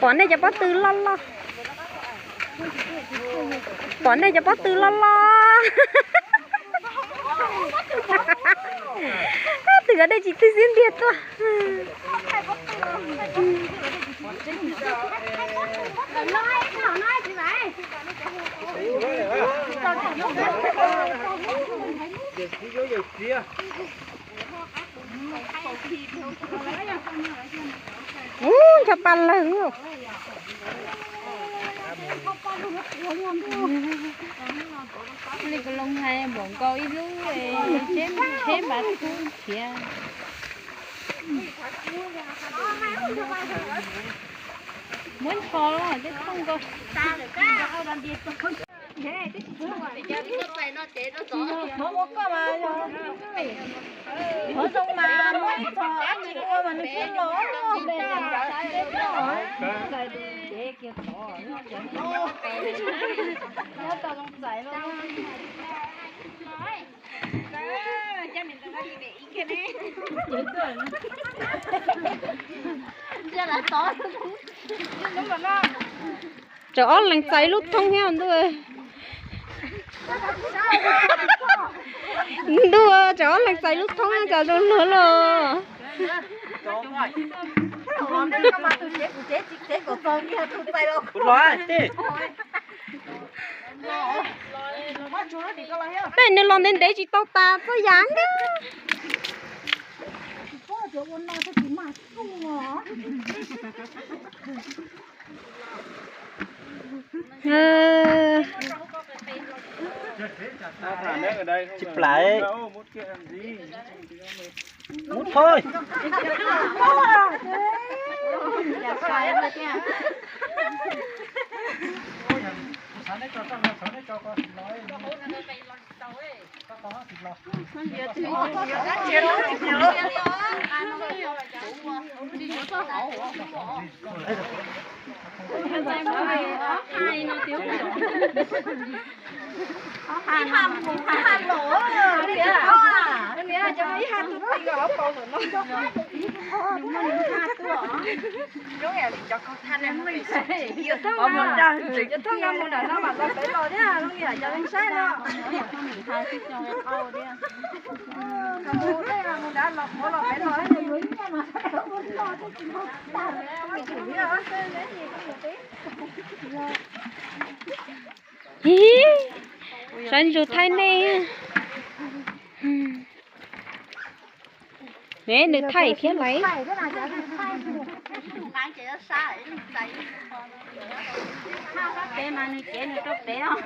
Pom nej cov pob tw loj loj. Pom nej cov pob tw loj loj. Twb yog dej tsis twg xwb ntiag tuaj. Ub, ncho pa lawg. Li ko loo hais npaum nkaus ib lub tsheb, tsheb npas kub khiav. Muab ncho los tej thooj nkaus. Qhov zoo mas muab ib txhos dab tsi ua mas nws kuj los. Tsam ob leeg txais lub thoob thiab ntuj. Ntuj, tsam ob leeg txais lub thoob cas zoo luag los. Tej nws los ntev ntev tsis tau tas txoj yam nkaus. Tsis plais. Mus thôi. Cov thoob no mus nram no mam los pem los thiab, zoo li cov leej saib no. Mus nram los qhuav los pem los. Sawv ntsug thaij nej. Nws thaij thiab lawm. Peb mas nws cev nws rau pem os.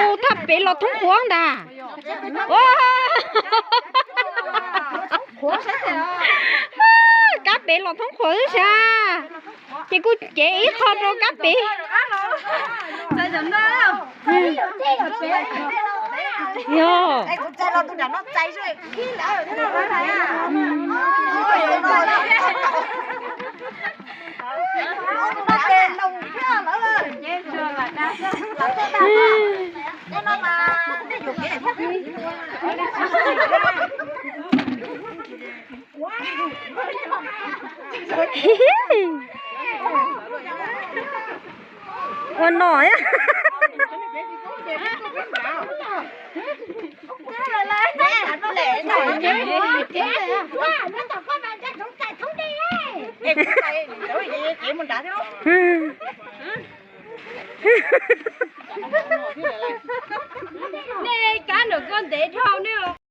Ua thaj pem los thoob qhuav ntag. Kab pem los thoob qhuav xwb sas. Ces kuj cev ib qho rau kab pem. Yog. Ua no. Nej kab nram koj ntev dhau ne.